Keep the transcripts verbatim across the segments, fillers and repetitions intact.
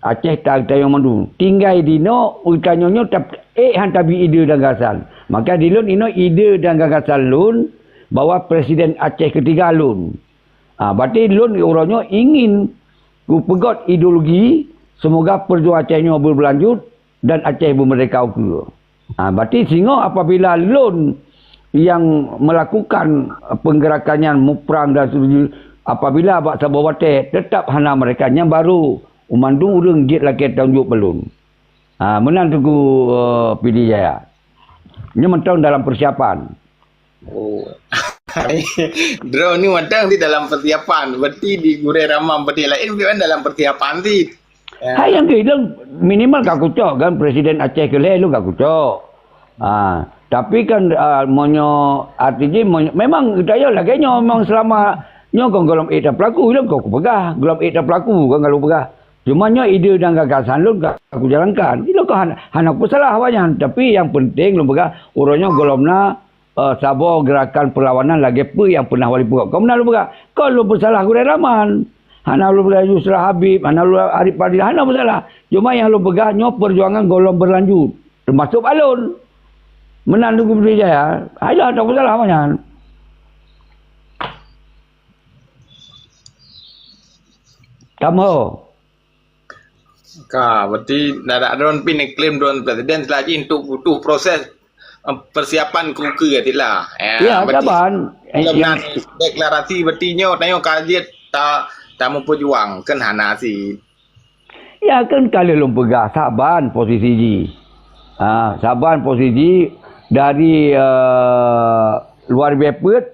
Aceh ta-, tanyoe mandum. Tinggai dinoe, tanyoe nyoe tab-, ék han tabi ide dan gagasan. Maka di lôn inoe ide dan gagasan lôn bahwa Presiden Aceh ketiga lôn. Ha, berarti lôn uroe nyoe ingin kupeugot ideologi, semoga perjuangan Aceh nyoe berlanjut dan Aceh bermerdeka ukeue. Ha, berarti singoh apabila lôn yang melakukan penggerakan nyan muprang dan seterusnya, apabila bak saboh watée tetap hana mereka, nyan baru mandum ureuëng jeuet lakée tanggung jaweueb bak lôn. Ha, meunan Teungku, eh, Pidie Jaya. Nyoe mantong dalam persiapan. Oh. Droe ni mantong di dalam persiapan. Berarti di Gurée Ramang, berarti laén pih kan dalam persiapan sih. Ya. Hai nyang keu lôn minimal ka kucok kan, Presiden Aceh keu lhée lôn ka kucok. Ha, tapi kan, ah, meunyoe arti jih, meunyoe, memang geutanyoe lagée nyoe, memang selama nyoe kon gohlom ék tapelaku, ilôn kon kupeugah, gohlom ék tapelaku kon ka lôn peugah. Cuma nyoe ide dan gagasan lôn ka kujalankan. Ilôn kon han-, hana kupeusalah awaknyan, tapi nyang penting lôn peugah, uroe nyoe gohlom na eh, saboh gerakan perlawanan lagée peue nyang peunah Wali peugot. Kon meunan lôn peugah, kon lôn peusalah Gurée Ramang. Hana lôn peusalah Yusra Habib, hana lôn Arif Fadil, hana peusalah. Cuma nyang lôn peugah, nyoe perjuangan gohlom berlanjut. Termasuk bak lôn. Meunan Teungku Pidie Jaya. Hai lah, tak peusalah awaknyan. Tamho. Ka, berarti dak, dak droen pih neuklaim droen presiden, selagi untuk butuh proses, eh, persiapan keu ukeue, ya, Tila. Ya, ya, berarti saban. Eh, sebelum yang na deklarasi, berarti nyoe tanyoe ka jeuet ta-, tameupejuang, kan hana sih. Ya, kan ka lheueh lôn peugah, saban posisi jih. Ha, saban posisi jih dari, eh, luar biasa peuet,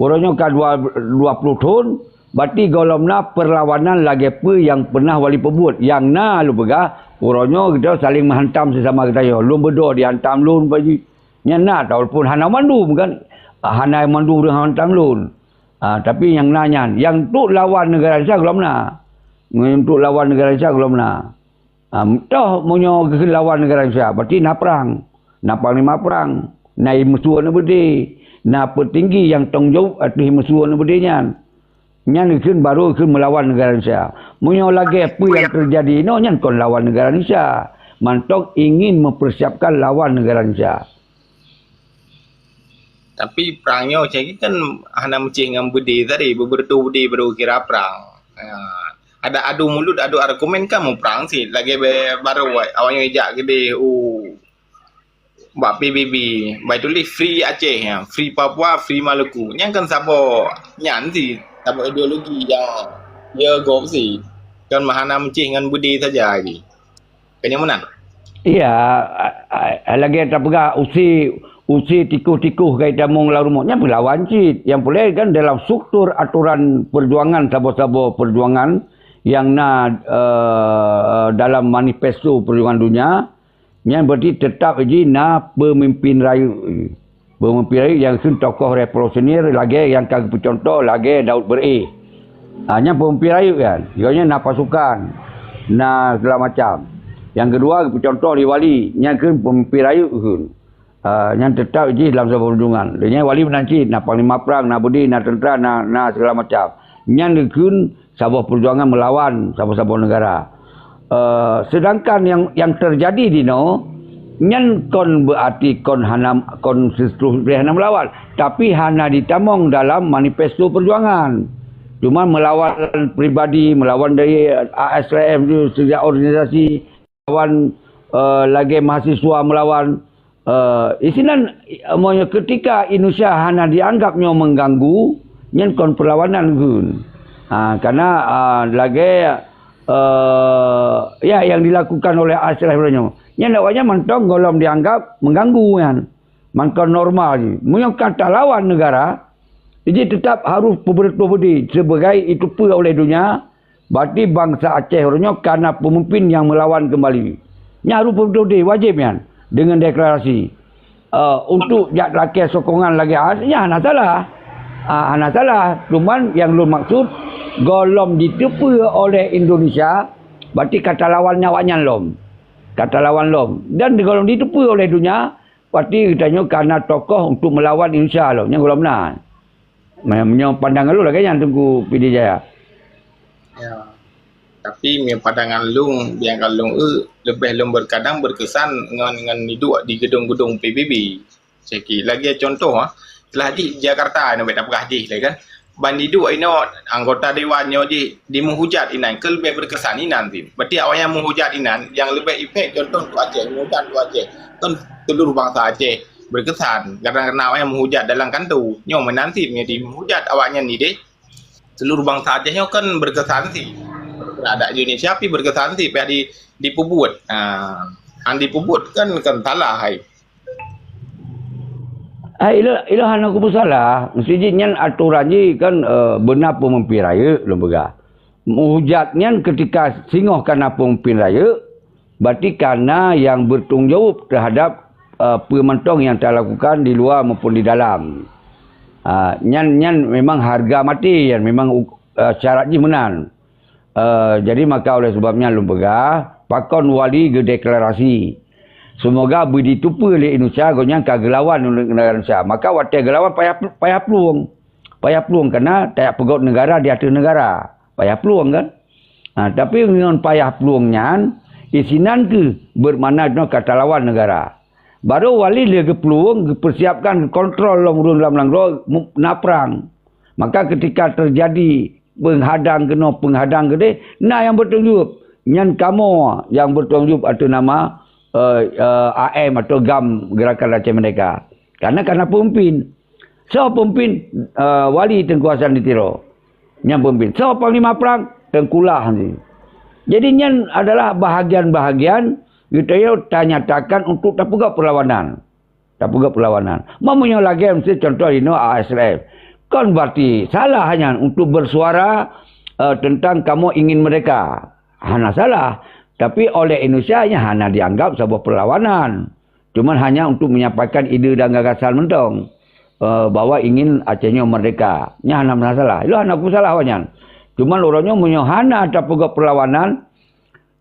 Uroe nyoe ka dua, dua puluh thon, berarti gohlom na perlawanan lagée peue nyang peunah Wali peubuet. Nyang na lôn peugah, uroe nyoe geutanyoe saléng meuhantam sisama geutanyoe. Lôn beudôh dihantam lôn, Pak Ji. Nyan na, walaupun hana mandum kan, hana mandum ureuëng hantam lôn. Ah, tapi nyang na nyan, nyang untuk lawan neugara Indonesia gohlom na. Untuk lawan neugara Indonesia gohlom na. Ah, toh meunyoe geukheun lawan neugara Indonesia, berarti na prang. Na panglima prang, na imeusu aneuk beudé, na peutinggi nyang tanggung jaweueb ateueh imeusu aneuk beudé nyan. Nyan geukheun baru geukheun meulawan neugara Indonesia. Meunyoe lagée peue nyang teujadi inoe, nyan kon lawan neugara Indonesia. Mantong ingin mempersiapkan lawan neugara Indonesia. Tapi prang nyoe cit kan hana meucéh ngon beudé tadi, beubeureutoh beudé baru kira prang. Ha, ada adu mulut, adu argumen kan muprang cit. Lagée be-, baru awai-, awaknyan jak keudeh u bak P B B, bai tuléh Free Aceh, ya, Free Papua, Free Maluku. Nyan kan saboh nyan cit, saboh ideologi nyang ya gob cit. Kan hana meucéh ngon beudé saja lagi. Keu nyang meunan? Iya, a-, a-, lagée tapeugah usi, usi tikoh-tikoh ka itamong lam rumoh. Nyan peulawan cit. Nyang peureulée kan dalam struktur atoran perjuangan saboh-saboh perjuangan nyang na, eh, dalam manifesto perjuangan dunia, nyan berarti tetap jih na pemimpin rayeuk. Peumimpin rayeuk nyang kheun tokoh revolusioner lagée nyang ka geupeucuntoh lagée Daud Beureueh. Ha, nyan peumimpin rayeuk nyan. Gobnyan na pasukan, na segala macam. Nyang keudua geupeucuntoh lé wali, nyan kheun peumimpin rayeuk kheun. Ha, nyan teutap jih lam saboh perjuangan. Lé nyan wali meunan cit, na panglima prang, na beudé, na teuntra, na, na segala macam. Nyan geukheun saboh perjuangan meulawan saboh-saboh negara. Eh, sedangkan nyang, nyang teujadi dinoe, nyan kon berarti kon hana, kon seterus hana meulawan, tapi hana jitamong dalam manifesto perjuangan. Cuma meulawan pribadi, meulawan dari A S R M tu, sejak organisasi, meulawan, eh, lagée mahasiswa meulawan, Eh, isinan, eh, meunyoe ketika Indonesia hana dianggap nyoe mengganggu, nyan kon perlawanan kheun. Ha, karena, ah, lagée, eh, ya, yang dilakukan oleh Ashraf nyoe, nyan awaknyan mantong gohlom dianggap mengganggu nyan. Mantong normal jih. Meunyoe ka talawan negara, jadi tetap harus peubeureutoh beudé sebagai jiteupeue oleh dunia, Berarti bansa Aceh uroe nyoe ka na peumimpin nyang meulawan keumbali. Nyan harôh peubeudôh deh, wajéb nyan, deungon deklarasi. Eh, untuk jak lakée sokongan lagée, ah, nyan hana salah. Ah, hana salah. Cuman nyang lôn maksud, gohlom jiteupeue oleh Indonesia, berarti ka talawan nyan awaknyan lom. Ka talawan lom. Dan gohlom jiteupeue oleh donya, berarti geutanyoe ka na tokoh untuk meulawan Indonesia lom. Nyan gohlom na. Meunyoe pandangan lôn lagée nyan, Teungku Pidie Jaya. Ya. Tapi meunyoe pandangan lôn, nyang ka lôn eu, leubeh lôn berkadang berkesan ngon, ngon iduek di gedong-gedong P B B. Ceki, lagèe contoh, ah, telah di Jakarta, nyoe bèk tapeugah jih lé kan. Ban iduek inoe anggota dewan nyoe jih dimeuhujat inan, keu leubeh berkesan inan sih. Berarti awaknyan meuhujat inan, nyang leubeh efek contoh untuk Aceh, meuhujat untuk Aceh. Kan seluruh bangsa Aceh berkesan, karena, karena awaknyan meuhujat dalam kanto. Nyoe meunan sih, meunyoe dimeuhujat awaknyan ni deh. Seluruh bangsa Aceh nyoe kan berkesan sih terhadap Indonesia, tapi berkesan sih payah di, dipeubuet. Ha, han dipeubuet kan, kan salah hai. Hai, ilôn, ilôn hana kupeusalah. Mesti jih nyan aturan jih kan, eh, beuna peumimpin rayeuk lôn peugah. Meuhujat nyan ketika singoh kana peumimpin rayeuk, berarti kana nyang bertanggung jaweueb terhadap, eh, peue mantong nyang talakukan di luwa maupun di dalam. Ah, nyan, nyan memang hareuga maté, nyan memang u-, eh, syarat jih meunan. Eh, jadi maka oleh sebab nyan lôn peugah, pakon wali geudeklarasi. Seumoga beujiteupeue lé Indonesia gobnyan ka geulawan ngon negara Indonesia. Maka watèe geulawan payah, payah plueng. Payah plueng karena tajak peugöt negara di ateueh negara. Payah plueng kan? Ha, tapi ngon payah plueng nyan, isinan keuh bermakna jinoe ka talawan negara. Baru wali lé geuplueng, geupeusiapkan, geukontrol lom ureueng lam nanggroe mu-, na prang. Maka ketika terjadi penghadang keunoe, penghadang keudeh, na nyang bertanggung jawab. Nyan kamoe nyang bertanggung jawab ateueh nama, eh, eh, A M atau GAM, Gerakan Aceh Merdeka. Karena, karena peumimpin. Soe peumimpin? Eh, Wali Teungku Hasan di Tiro. Nyan peumimpin. Soe panglima prang? Teungku Lah ni. Jadi nyan adalah bahagian-bahagian geutanyoe tanyatakan untuk tapeugöt perlawanan. Tapeugöt perlawanan. Meunyoe lagèe miseue contoh inoe A S F. Kon berarti salah nyan untuk bersuara, eh, tentang kamoe ingin merdeka. Hana salah. Tapi oleh Indonesia nyan hana dianggap saboh perlawanan. Cuman hanya untuk menyampaikan ide dan gagasan mantong, eh, bahwa ingin Aceh nyoe merdeka. Nyan hana masalah. Ilôn hana kusalah awak nyan. Cuman uroe nyoe meunyoe hana tapeugöt perlawanan,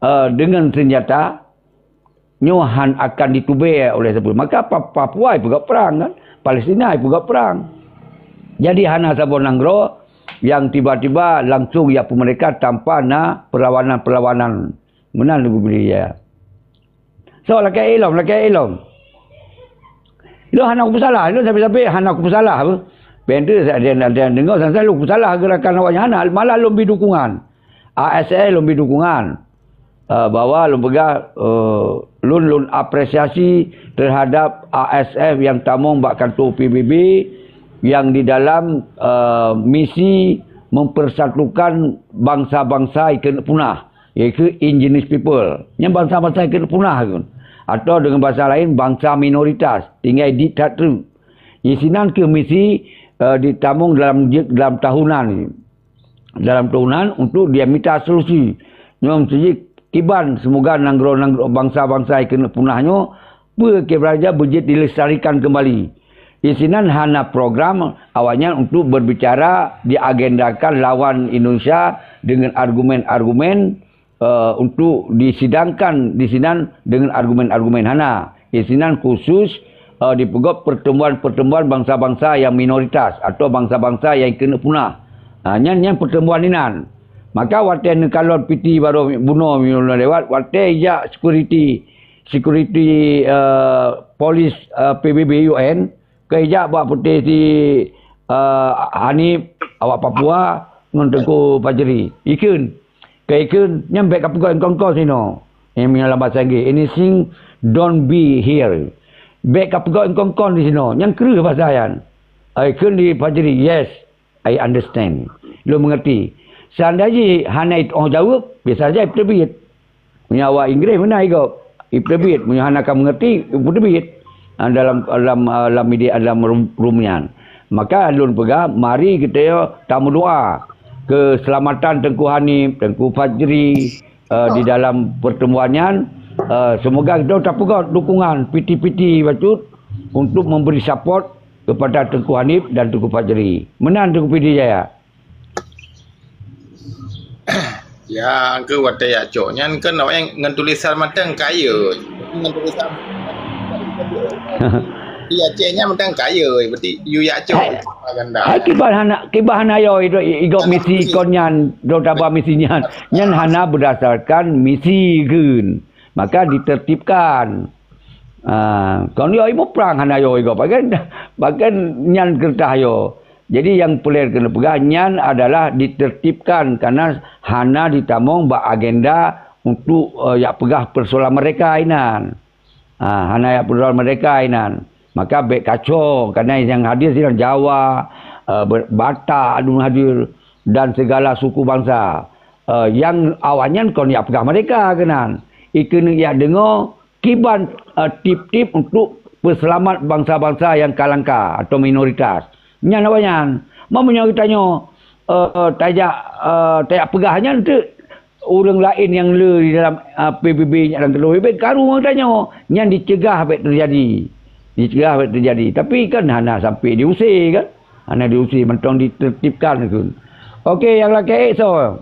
eh, dengan senjata, nyoe han akan ditubée oleh sapeue. Maka Pa-, Papua ipeugöt perang kan? Palestina ipeugöt perang. Jadi hana saboh nanggroe nyang tiba-tiba langsung ijak peumerdeka tanpa na perlawanan-perlawanan. Meunan Teungku Pidie Jaya. So, lakèe ilôn, lakèe ilôn. Ilôn hana kupeusalah, ilôn sabe-sabe hana kupeusalah apa. Pendek saja ada yang deungoe, sang-sang lôn kupeusalah gerakan awak nyan hana, malah lôn bri dukungan. A S F lôn bri dukungan. Eh, bahwa lôn peugah, eh, lôn, lôn apresiasi terhadap A S F nyang tamong bak kantor P B B nyang di dalam, eh, misi mempersatukan bangsa-bangsa nyang keuneuk punah. Iaitu indigenous people. Nyan bansa-bansa nyang keuneuk punah tu. Atau deungon bansa laén, bansa minoritas, tinggai di that teuk. Isinan keuh misi, eh, ditamong dalam je-, dalam tahunan. Dalam tahunan untuk dia mita solusi. Nyoe meuseujid kiban seumoga nanggroe-nanggroe bansa-bansa nyang keuneuk punah nyoe peue keu belajar beujeuet dilestarikan keumbali. Isinan hana program awaknyan untuk berbicara diagendakan lawan Indonesia dengan argumen-argumen, eh, untuk disidangkan di sinan dengan argumen-argumen hana. Isinan khusus, eh, dipeugöt pertemuan-pertemuan bansa-bansa nyang minoritas atau bansa-bansa nyang keuneuk punah. Ha, nyan, nyan pertemuan inan. Maka watèe neukalon piti baroe bunoe lewat, watèe jak security security, eh, polis, eh, P B B U N, keu ijak bak putih si, eh, Hanif awak Papua ngon Teungku Fajri. Ikheun. Keu ikheun, nyan bèk kapeugöt engkon-kon sinoe. Nyang lam bahasa Inggris, anything don't be here. Bèk kapeugöt engkon-kon di sinoe. Nyan kreueh bahasa nyan. Ikheun di Fajri, yes. I understand. Lôn mengerti. Seandai jih hana itu'oh jaweueb, biasa saja ipeuteubit. Meunyoe awak Inggréh meunan igob, ipeuteubit. Meunyoe hana ka mengerti, ipeuteubit. Ah, dalam, dalam, ah, dalam media, dalam rum-, room nyan. Maka lôn peugah, mari geutanyoe tameudoa keuseulamatan Teungku Hanif, Teungku Fajri, eh, di dalam pertemuan nyan, eh, semoga kita dapat dukungan piti-piti bacut untuk memberi support kepada Teungku Hanif dan Teungku Fajri. Meunan Teungku Pidie Jaya. Ya, ke watèe jak cok nyan kan awaknyan ngon tulisan mantong kayèe. Ngon tulisan Di Aceh nyan mantong kaya, berarti yue jak cok. Hai, hai kiban hana, kiban hana yo igo, igo misi kon nyan, do taba misi nyan. Nyan hana berdasarkan misi keun. Maka ditertibkan. Ah, kon yo imu prang hana yo igo bagian, bagian nyan keureudah yo. Jadi nyang peureulée keuneuk peugah nyan adalah ditertibkan karena hana ditamong bak agenda untuk, eh, yak peugah persoalan mereka inan. Ha, hana yak peudong mereka inan. Maka bék kacau, karena nyang hadir sidang Jawa, eh, Batak adun hadir dan segala suku bangsa. Eh, nyang awaknyan kon yak peugah mereka keunan. Ikeuneuk yak deungoe kiban, eh, tip-tip untuk peuseulamat bangsa-bangsa nyang ka langka atau minoritas. Nyan awaknyan. Meunyoe geutanyoe, eh, tajak, eh, tajak peugah nyan teuk ureuëng laén nyang le di dalam, a, P B B nyang keudroe, bék karu ngon tanyoe. Nyan dicegah bék teujadi. Dicegah bék teujadi. Tapi kan hana sampai diusé kan? Hana diusé, mantong ditertibkan kheun. Oke, nyang lakée soe?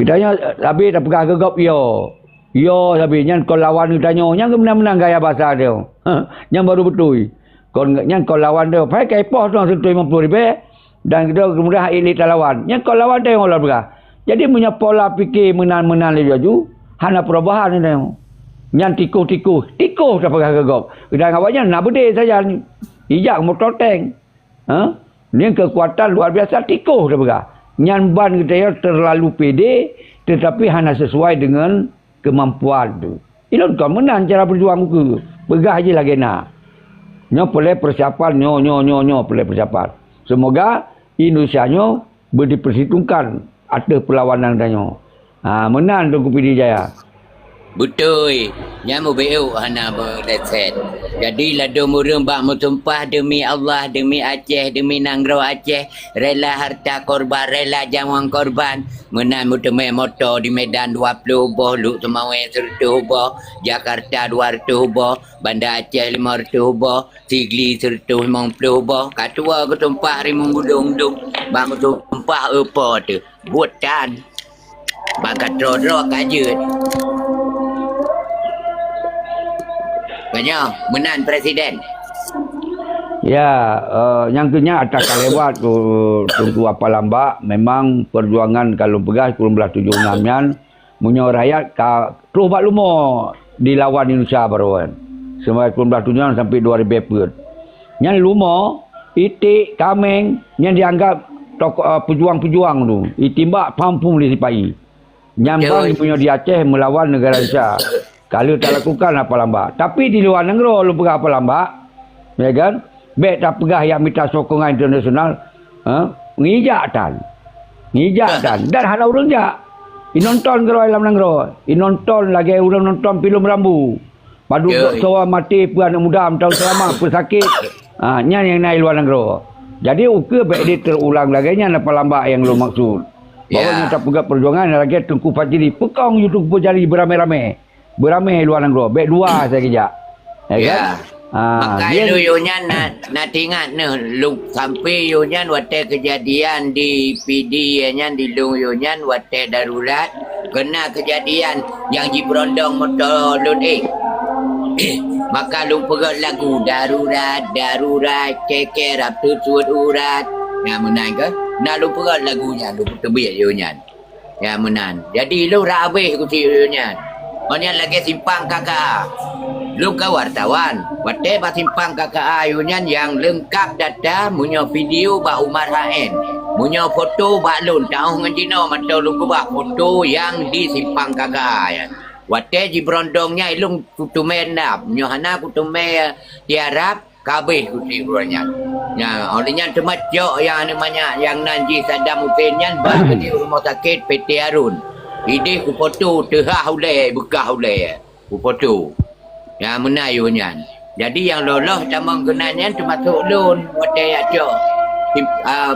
Geutanyoe sabe tapeugah keu gob yo. Yo sabe nyan kon lawan geutanyoe. Nyan geumeunang-meunang gaya basa teuh. Nyan baru beutôi. Kon nyan kon lawan teuh. Pai ka ipoh teuh seutôi limong ploh ribée dan geutanyoe keumudian hana lé talawan. Nyan kon lawan teuh ngon lôn peugah. Jadi meunyoe pola pike meunan-meunan laju-laju, hana perubahan geutanyoe. Nyan tikoh-tikoh, tikoh tapeugah keu gob. Geutanyoe awaknyan na beudé sajan. Ijak moto tank. Ha? Nyan keukuatan luar biasa tikoh teupeugah. Nyan ban geutanyoe terlalu pede, tetapi hana sesuai dengan kemampuan tu. Ilôn kon meunan cara berjuang ukeue. Peugah jih lagée na. Nyoe peureulée persiapan, nyoe, nyoe, nyoe, nyoe peureulée persiapan. Semoga Indonesia nyoe beu dipersitungkan ateueh peulawanan tanyoe. Ha, meunan Teungku Pidie Jaya. Beutôi, nyan mubacut hana meuleset. Jadi ladôm ureuëng bak meusumpah deumi Allah, deumi Aceh, deumi nanggroe Aceh, rela harta korban, rela nyawöng korban. Meunan meuteumé moto di Medan dua ploh boh, Lhokseumawe seureutôh boh, Jakarta dua reutôh boh, Banda Aceh limong reutôh boh, Sigli seureutôh limong ploh boh, ka tuwoe geutumpah rimueng gudong-gudong, bak meutumpah eu po teuh, buet tan. Bak ka droe-droe ka jeuet. Tanyoe, meunan Presiden. Ya, eh, nyang keu nyan atra ka lewat, eh, Teungku Apa Lambak, memang perjuangan ka lôn peugah sikureueng blaih tujoh nam nyan, meunyoe rakyat ka troh bak leumo dilawan Indonesia baroe. Seumai sikureueng blaih tujoh nam sampai dua ribèe peuet. Nyan leumo, iték, kaméng, nyan dianggap tokoh, eh, peujuang-peujuang tu. Itimbak pham phum lé sipa-i. Nyan ban meunyoe di Aceh meulawan neugara Indonesia. Ka lheueh talakukan Apa Lambak. Tapi di luwa nanggroe lôn peugah Apa Lambak, ya kan? Bèk tapeugah yak mita sokongan internasional, ha? Ngijak tan. Ngijak tan. Dan hana ureueng jak. Inonton keudroe lam nanggroe. Inonton lagèe ureueng nonton filem Rambo. Padub dok soe maté, peue aneuk muda meutan seulama, peue sakét. Ha, nyan nyang na i luwa nanggroe. Jadi, ukeue bèk deh teurulang lagèe nyan Apa Lambak nyang lôn maksud. Bahwa nyang tapeugah peujuangan lagèe Teungku Fajri, peukong yue Teungku Fajri beuramé-ramé. Beuramé luwa nanggroe, bèk dua saja geujak. Ya kan? Ha, maka lôn yoh nyan na, na teuingat neuh, lôn sampai yoh nyan watèe keujadian di Pidie nyan, di lôn yoh nyan watèe darurat, keuna keujadian nyang jibeurondong moto lôn éh. Maka lôn peugöt lagu, "Darurat, darurat, ceker ap teusuet urat." Nah, meunan keuh. Na lôn peugöt lagu nyan, lôn peuteubiet yoh nyan. Ya, meunan. Jadi, lôn rab abéh kusi yoh nyan. Ngon nyan lagèe simpang K K A. Lôn ka wartawan. Watèe bak simpang K K A yoh nyan nyang leungkap data, meunyoe video bak Umar H N. Meunyoe foto bak lôn, taôh ngon jinoe mantong lôn keubah foto nyang di simpang K K A nyan. Watèe jibeurondong nyan, ilôn kuteumé ndap. Meunyoe hana kuteumé tiarap, ka abéh kusi uroe nyan. Nyan, óh lheueh nyan teuma cok nyang aneuk manyak nyang nan jih Saddam Hussein nyan bak keudéh rumoh sakét P T Harun. Idéh kufoto teuhah ulèe, beukah ulèe. Kufoto. Nyang meunan yoh nyan. Jadi nyang loh-loh tamong keunan nyan teumasok lôn watèe jak cok sim-, ah,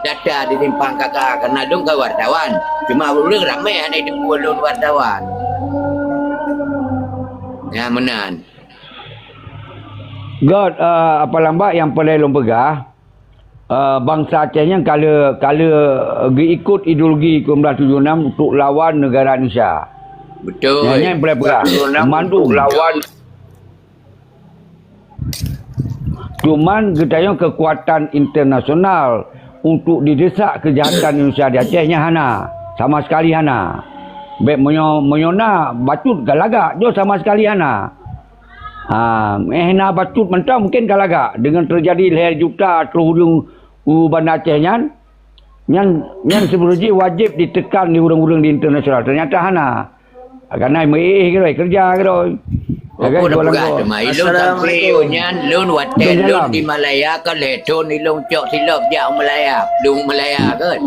data di simpang K K A, karena lôn ka wartawan. Cuma ureueng ramé hana jiteupeue lôn wartawan. Nyang meunan. Göt, eh, Apa Lambak nyang peureulèe lôn peugah, Eh, bansa Aceh nyan ka le, ka le geuikot ideologi sikureueng blaih tujoh nam untuk lawan negara Indonesia. Betul. Nyan, nyan peurah-peurah. Mandum. Cuman geutanyoe keukuatan internasional untuk didesak keujahatan Indonesia di Aceh nyan hana. Sama sekali hana. Bèk meunyoe, meunyoe na bacut ka lagak, nyoe sama sekali hana. Ha, eh, na bacut mantong mungken ka lagak. Deungon teujadi lhèe juta troh ureueng u Banda Aceh nyan, nyan, nyan sibeureuji wajéb diteukan di ureueng-ureueng di internasional. Teunyata hana. Karena meuéh keudroe, keureuja keudroe. Ukur jualan peugah kok. Teuma ilôn sampai nyan lôn watèe lôn di Malaya kan lhèe thôn ilôn cok silop jak u Malaya. Lôn u Malaya kan.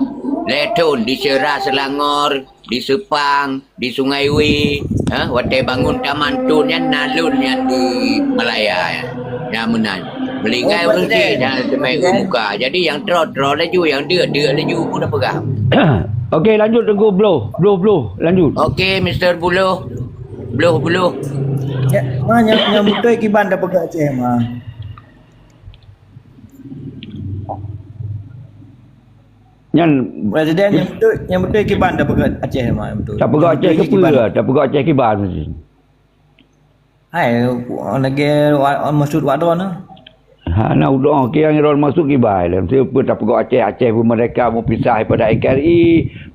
Lhèe thôn di Seura, Selangor, di Sepang, di Sungai Wei, ha, watèe bangun taman thôn nyan na lôn nyan di Malaya nyan. Nyan meunan. Meulinggai ureueng cit dan teumé u muka. Jadi nyang troe-troe laju, nyang deuk-deuk laju pun dah peugah. Okey, lanjut Teungku Bloh. Bloh, Bloh, lanjut. Okey, Mister Bloh. Bloh, Bloh. Ya, ma nyang, nyang beutôi kiban dah peugah Aceh ma. Nyan Presiden nyang beutôi, nyang beutôi kiban dah peugah Aceh ma, nyang beutôi. Tak peugah Aceh ke peue? Tak peugah Aceh kiban mesti. Hai, lagèe wa-, maksud wak droe na? Hana udong, kiang droe maksud kiban. Lem siapa tak peugah Aceh, Aceh pun merdeka, mau pisah daripada N K R I,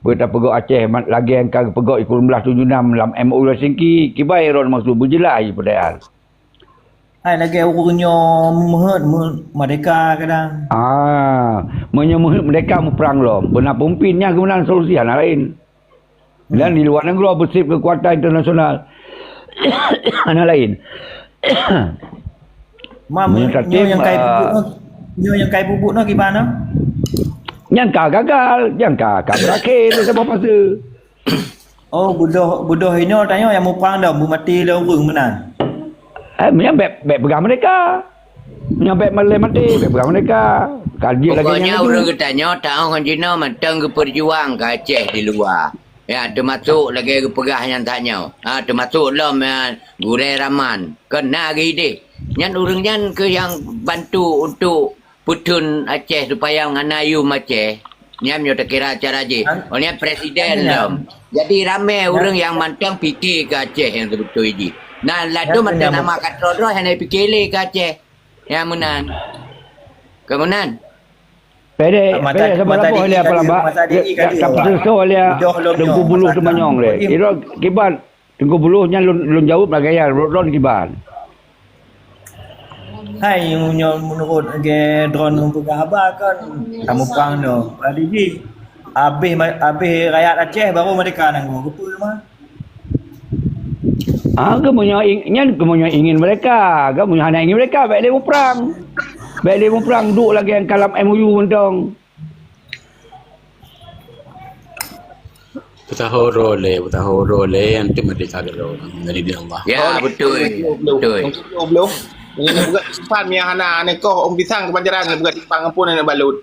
apa tak peugah Aceh ma-, lagèe nyang ka peugah sikureueng blaih tujoh nam lam M O U Helsinki, kiban droe maksud, beujeulaih daripada Hai, lagèe ureueng nyoe meuheuet, meuheuet merdeka kadang. Ah, meunyoe meuheuet merdeka muprang lom, beuna peumimpin nyan keunan solusi hana laén. Dan di luar nanggroe beusép keukuatan internasional. Hana laén. Ma, meunyoe nyoe nyang kai peubuet nyoe, nyoe nyang kai peubuet nyoe kiban nyoe? Nyang ka gagal, nyang ka, ka berakhé lé saboh fase. Oh, beudôh, beudôh inoe tanyoe nyang muprang dong, beumaté lé ureueng meunan. Eh, meunyoe bèk, bèk peugah merdeka. Meunyoe bèk malèe maté, bèk peugah merdeka. Ka jeuet lagèe nyan laju. Pokoknya ureueng geutanyoe taôh ngon jinoe mantong geupeujuang keu Aceh di luwa. Ya, teumasok lagèe geupeugah nyan tanyoe. Ha, teumasok lom, ya, Gurèe Rahman. Kon na geuidéh. Nyan ureueng nyan keuh nyang bantu untuk peutheun Aceh supaya hana yum Aceh. Nyan meunyoe takira cara jih. Nyan, oh, nyan presiden nyan lom. Jadi ramè ureueng nyang mantong pike keu Aceh nyang seubeutôi jih. Nah, ladôm ateueh nama ka droe-droe hana pike lé keu Aceh. Nyang meunan. Keu meunan. Pedek, pedek sabar-sabar lé apa lambak. Tak peuseuseu lé Teungku Buluh teumanyong lé. Iro kiban Teungku Buluh nyan lôn, lôn jaweueb lagèe nyan, lôn, lôn kiban. Hai, nyoe meunurot lagèe droeneuh peugah haba kan, tamuprang nyoe. Tadi jih, abéh ma-, abéh rakyat Aceh baru merdeka nanggroe. Keupeue mah? Ah, keumeunyoe ing-, nyan keumeunyoe ingin merdeka. Keumeunyoe hana ingin merdeka, bèk lé muprang. Bèk lé muprang, duek lagèe nyang ka lam M O U mantong. Peutahoro lé, peutahoro lé, anti merdeka dulu. Dari dia Allah. Ya, betul. Betul. Betul. Ini bukan simpan yang hana aneh koh, om pisang kepanjaran, bukan simpang ampun anak balut.